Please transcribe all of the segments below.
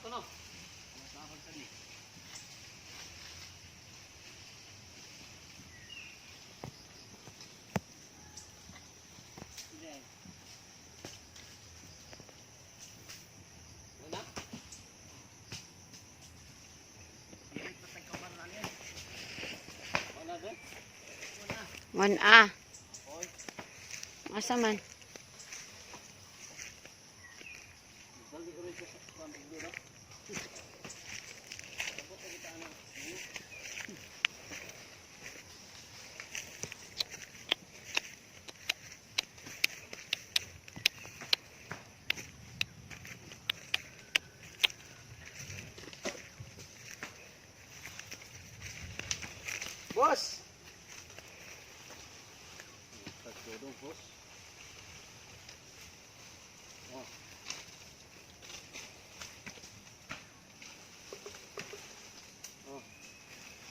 Ano? Wala? Wala ba? 1A. Asa man? Boss! Tatlo, boss. Oh. Oh.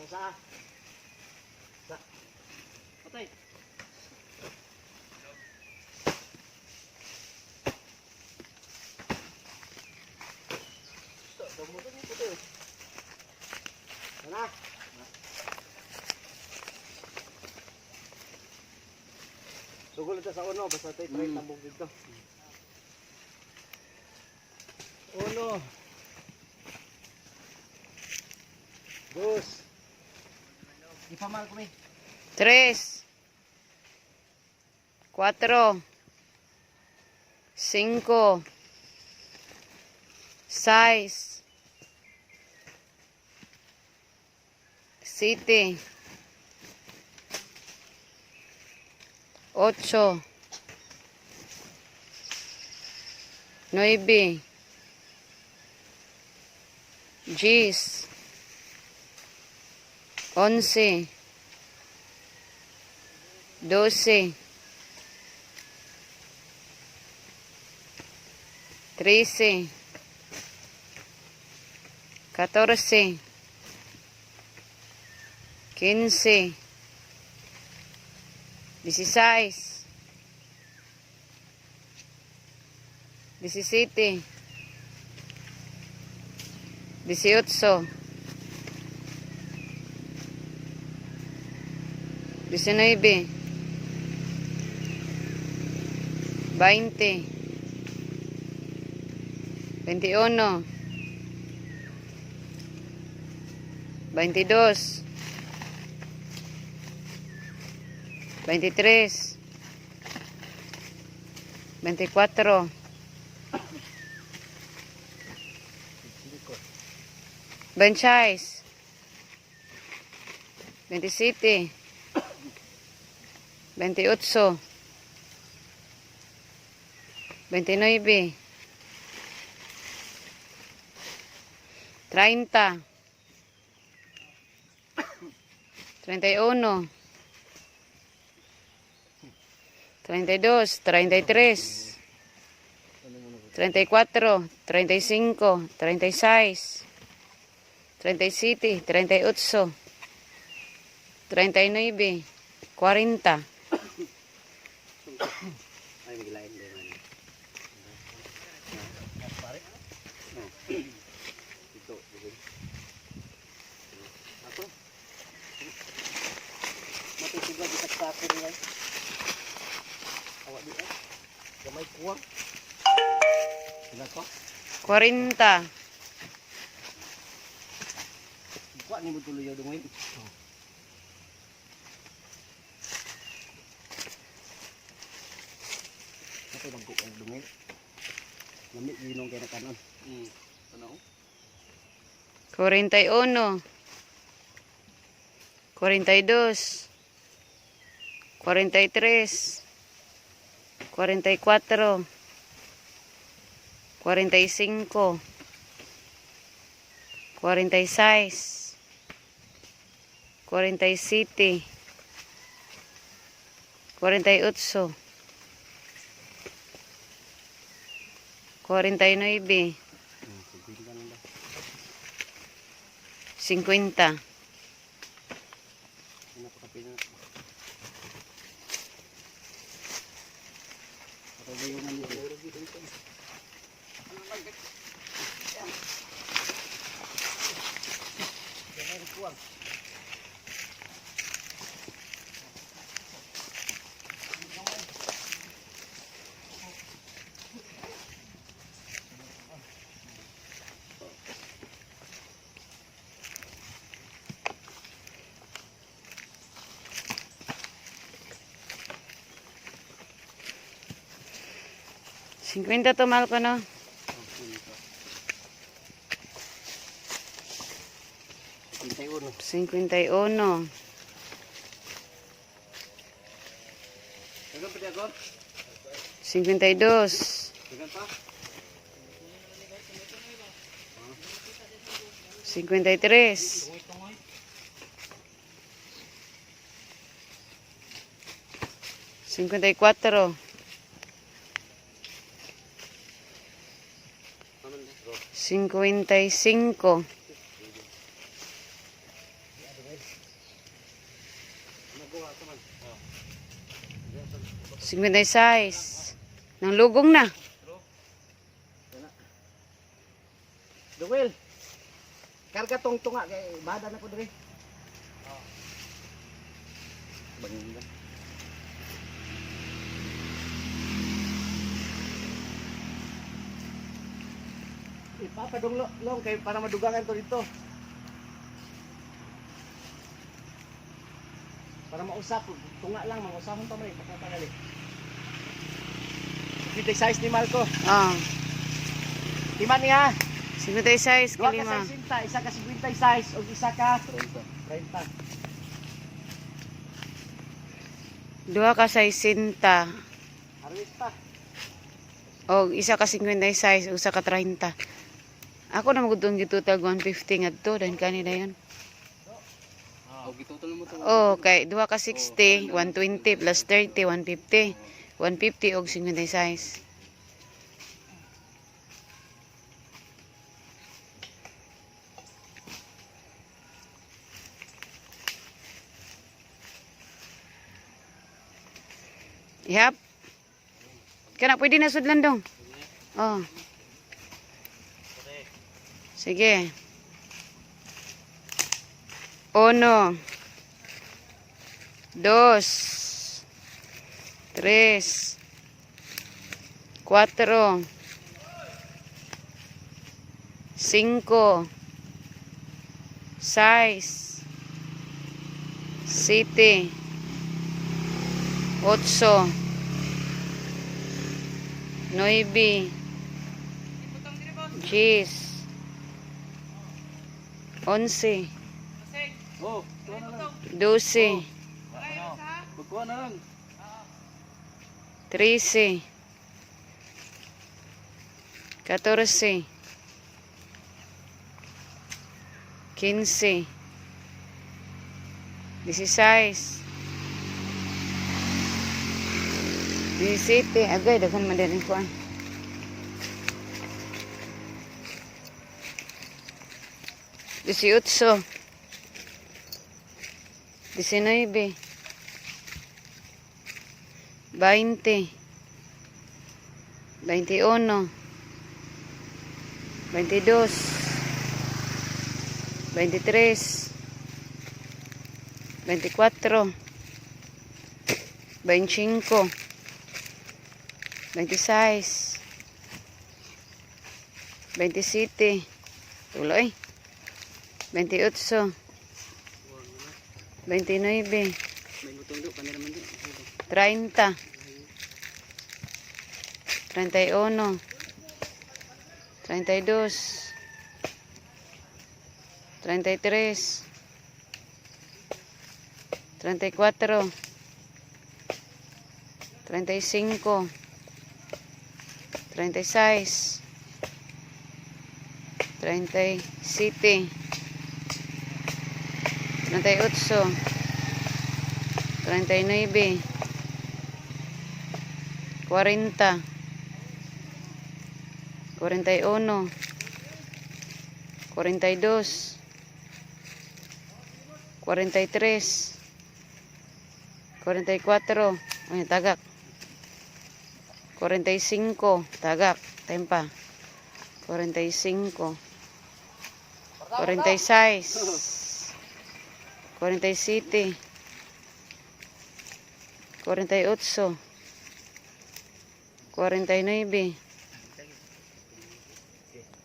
Sa sa. Sa. Patay. Sa, mo to puti. Sana. Sugol ito sa uno, basta ito try tambog dito. Uno. Dos. Ipamal ko, eh. Tres. Cuatro. Cinco. Seis. Siete. Ocho. Nueve. Diez. 11. 12, 13, 14, 15, 16, 17, 18, 19, 20, 21, 22, 23, 24, 26, 27, 28, 29, 30, 31, 32, 33, 34, 35, 36, 37, 38, 39, 40. Ay, maglain din man. Pare? Oh. Ito, ito. Ako. Matutugag itak-tako nila. Awa di eh. Gamay kuwang. Sila ko? 40. Kuha ni mo tuloy yung dungin. Oh. Ito bang kuha dungin. Lami ginong kay na kanon. Ano? 41, 42, 43, 44, 45, 46, 47, 48, 49, 50 lang ba? 50. Ano pa kape na? Ako ba yung ano? 50 to, mahal ko, no? 51. 51. Dagan pa diagon? 52. Dagan pa? 53. 54. 55. 56. Nang lugong na. Duwel. Karga tong tunga kay bada na ko diri. Bangin. Ipapadong long kay para madugangan to dito. Para mausap, tunga lang, mangusapon pa man eh, pagkatagali. 56 ni Marco. Oh. Tima niya. 56 Duha ka kalima. 60, isa ka 56 ug isa ka 30. Duha ka 60. Harvest pa. O isa ka 56, usa ka 30. Ako na magudong gitutag 150 ngadto dahil kanila yun. Oh, gitutal mo to. Oh, kay duha ka 60, 120 plus 30, 150. 150 og 56. Yap. Kana pwede na sudlan dong. Oh. Sige. Uno. Dos. Tres. Cuatro. Cinco. Seis. Siete. Ocho. Nueve. Diez. 11. Oh, kuha na lang. 12. Magkuha na lang. 13, 14, 15, 16, 17, agay, daghan man din kuan. 18, 19, 20, 21, 22, 23, 24, 25, 26, 27, tuloy, 28, 29, May butong do, kanila man do. 30, 31, 32, 33, 34, 35, 36, 37, 38, 39, 40, 41, 42, 43, 44, ay, tagak, 45, tagak, tempa, 45, 46, 47, 48, 49,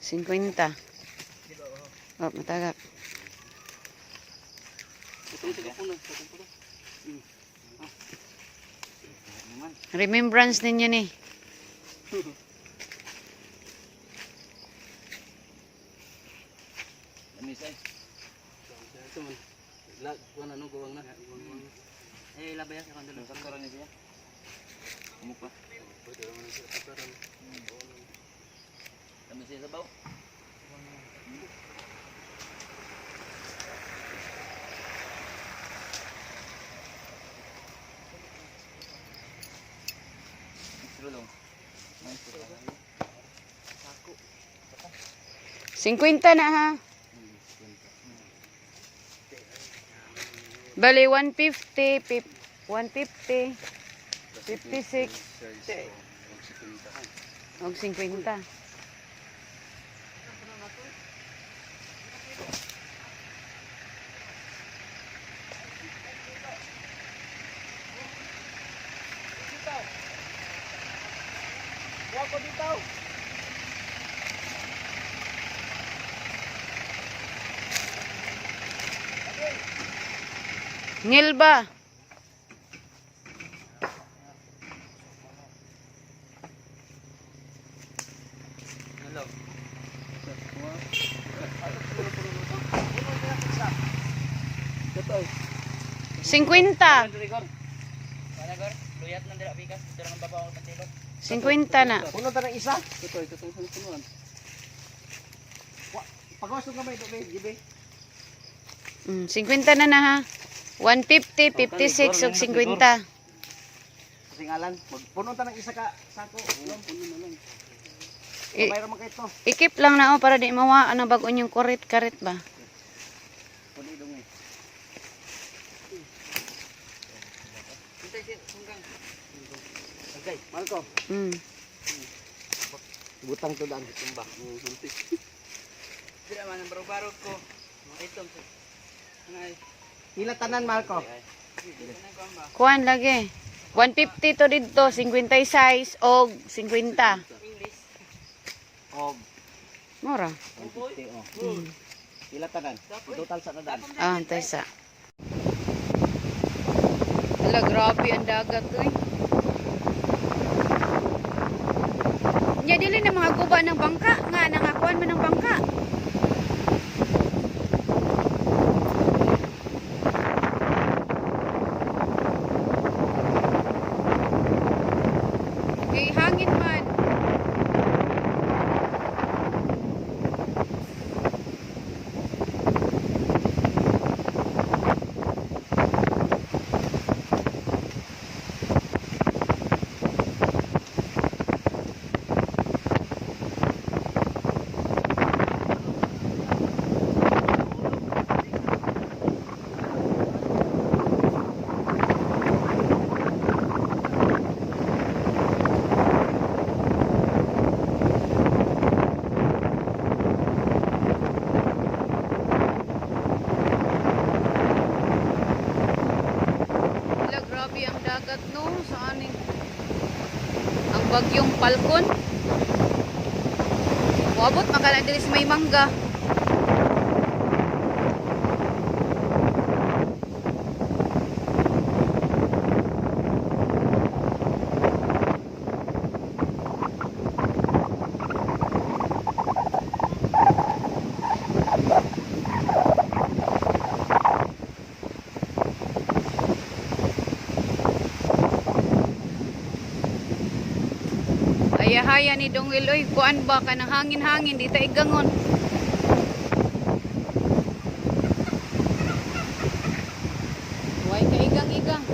50. Oh, matagak. Butong sa kapuno, sa kapuno. Remembrance ninyo ni. Misay. Ito man. La, kuan ano gawang na. Eh, labay sa kandalo. Sa karon ni siya. Umuk pa. Pwede naman siya sa karon. Kami siya sabaw. Tulong. 50 na ha. Bali 150, 150, 56, og 50. Kuha ko dito. Ngil ba? Hello. 50. Wala gor, luyat man dira bikas, dira man babaw ang pantilok. 50 na. Puno ta ng isa. Ito, ito itong punuan. Pagawas ko kamay do, be, gibi. 50 na na ha. 150, 56, og 50. Singalan, magpuno ta ng isa ka sako. Puno na lang. Mayroon man kay to. Ikip lang na oh, para di mawa ang bago yung kurit-karit ba. Puno dong eh. Okay, Marco. Butang to daan tumba. Dira man ang barog-barog ko. Mga itom sa. Anay. Ila tanan Marco. Kuan lagi. 150 to didto, 56 og 50. English. Og Mura. 150 oh. Ila tanan. Total sa tanan. Ah, antay sa. Hala, grabe ang dagat uy. Nya dili na mga guba ng bangka nga nangakuan man ng bangka. Kay hangin man. Hala, grabe ang dagat no sa aning ang bagyong Falcon. Moabot makala diri sa may mangga. Ayahaya ni Dongil oy, kuan ba ka ng hangin-hangin di ta igangon. Way ka igang-igang.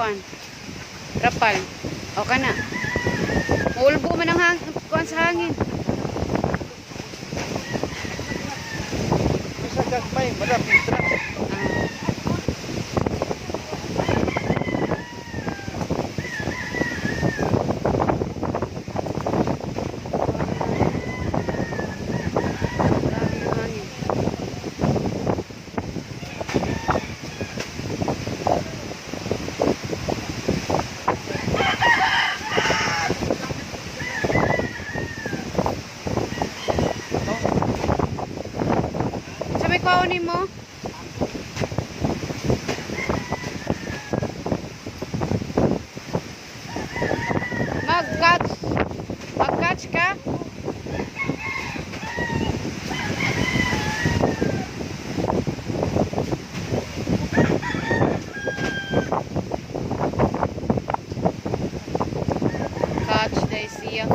kuan. Trapal. O kana. Ulbo man ang hang kuan sa hangin. Bisa gagmay, madam, pintra. Ah. Grabe yung hangin. Sa may kwaon nimo? Mag-catch. Mag-catch ka? Catch dahil siya.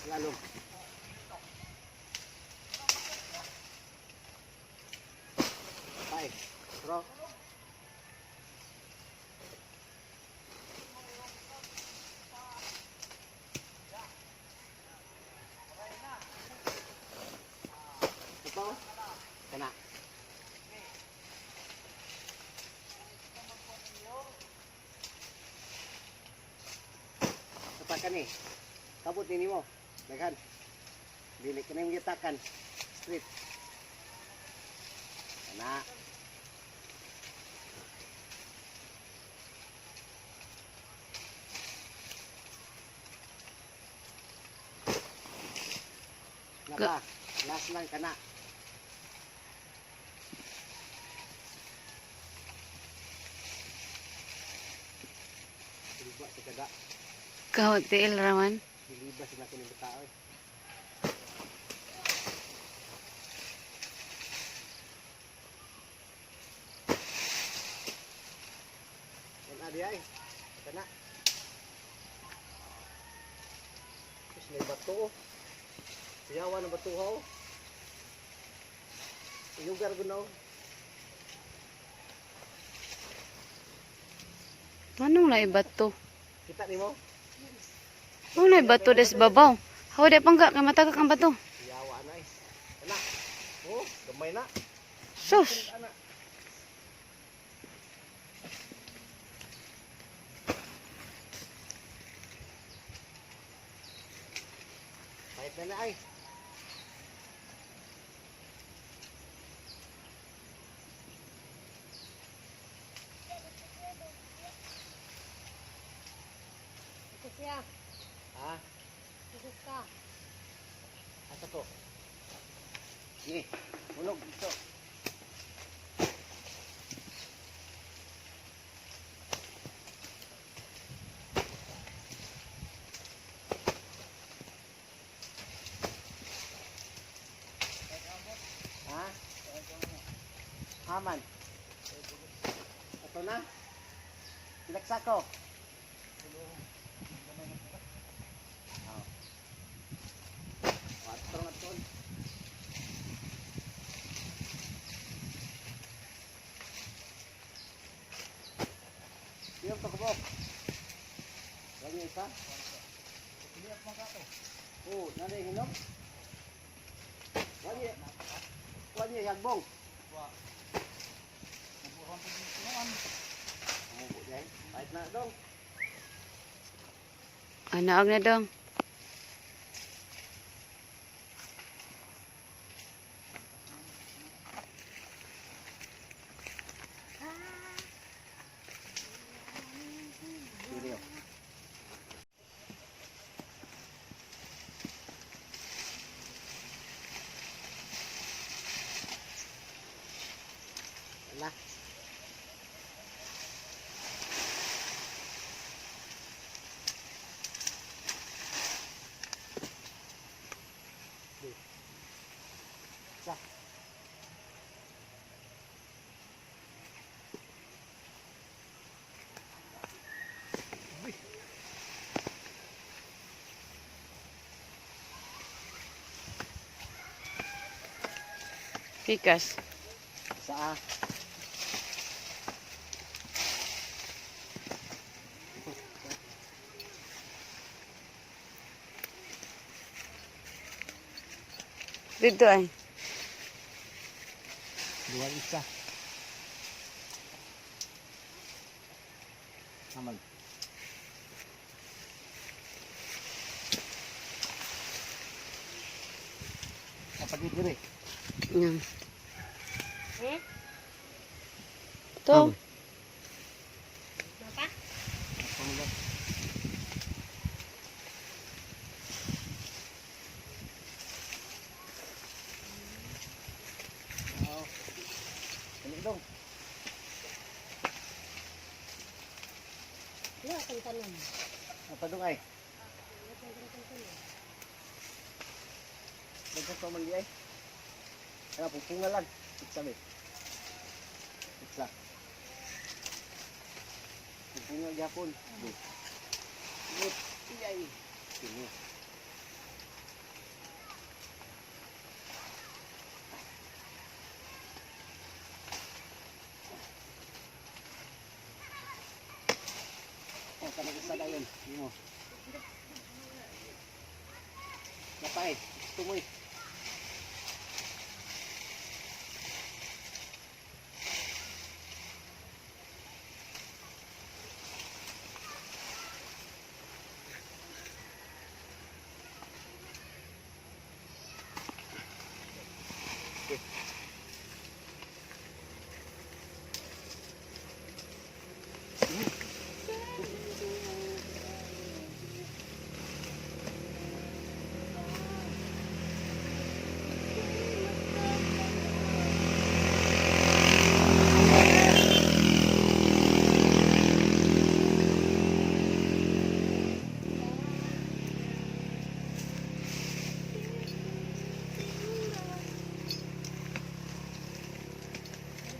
Lalom. Ay, bro. Ito, kana. Tapakan ni. Kabot ni nimo. Daghan. Dili ka na yung gitakan. Street. Kana. Napa, last lang kana. Diliba sa kada. Kawat tiil raman. Diliba sila ko ng tao eh. Yan adi ay. Kana. Tapos may bato oh. Siyawa ng bato oh. Uyugar ko na oh. Anong na bato? Kita ni mo? Anong na bato des babaw? Hawa di pangga kay matagak ang bato. Siyawa na eh. Kana. Oh, gamay na. Sus. Ana. Pahit na na ay. Siya, Ha? Jesus ka. Asa to? Sige, hulog dito. Ha? Haman. Ito na. Pilaksako. Oh. Patro na to. Yung takbo. Yan yung isa. Oo, nanay hinom. Wanye. Wanye yagbong. Umubo dyan. Kahit na dong. Anaag na dong. Dili oh. Wala. Sa. Pikas. Sa A. Dito ay. Duwag isa. Aman. Kapag diri. Yan. Hmm? To. Mapa? Oo. Dali dong. Wala akong tanong. Napadung ay. Daghan pa man di ay. Kaya pupunga lang. Iksa be. Iksa. Pupunga gyapon. Di. Iyay. Kini. Ka nag-isa dayon. Nimo. Napay, gusto mo eh.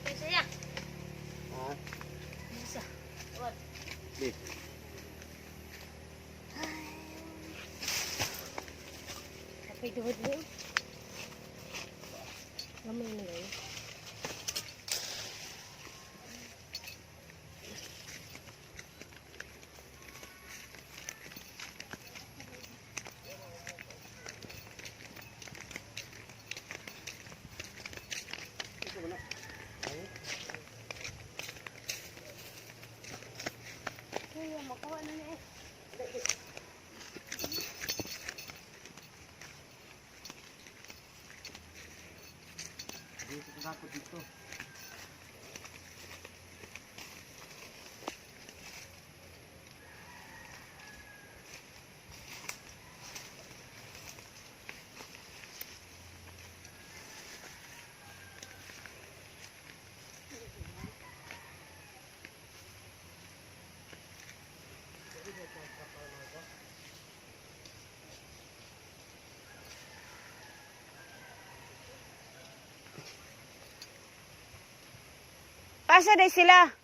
Ano siya? Ha? Isa. Di. Kapoy duhod mo. Gamay na gano'n. Kuya, makuha na niya eh. Dito ka ako dito. Pasa day sila.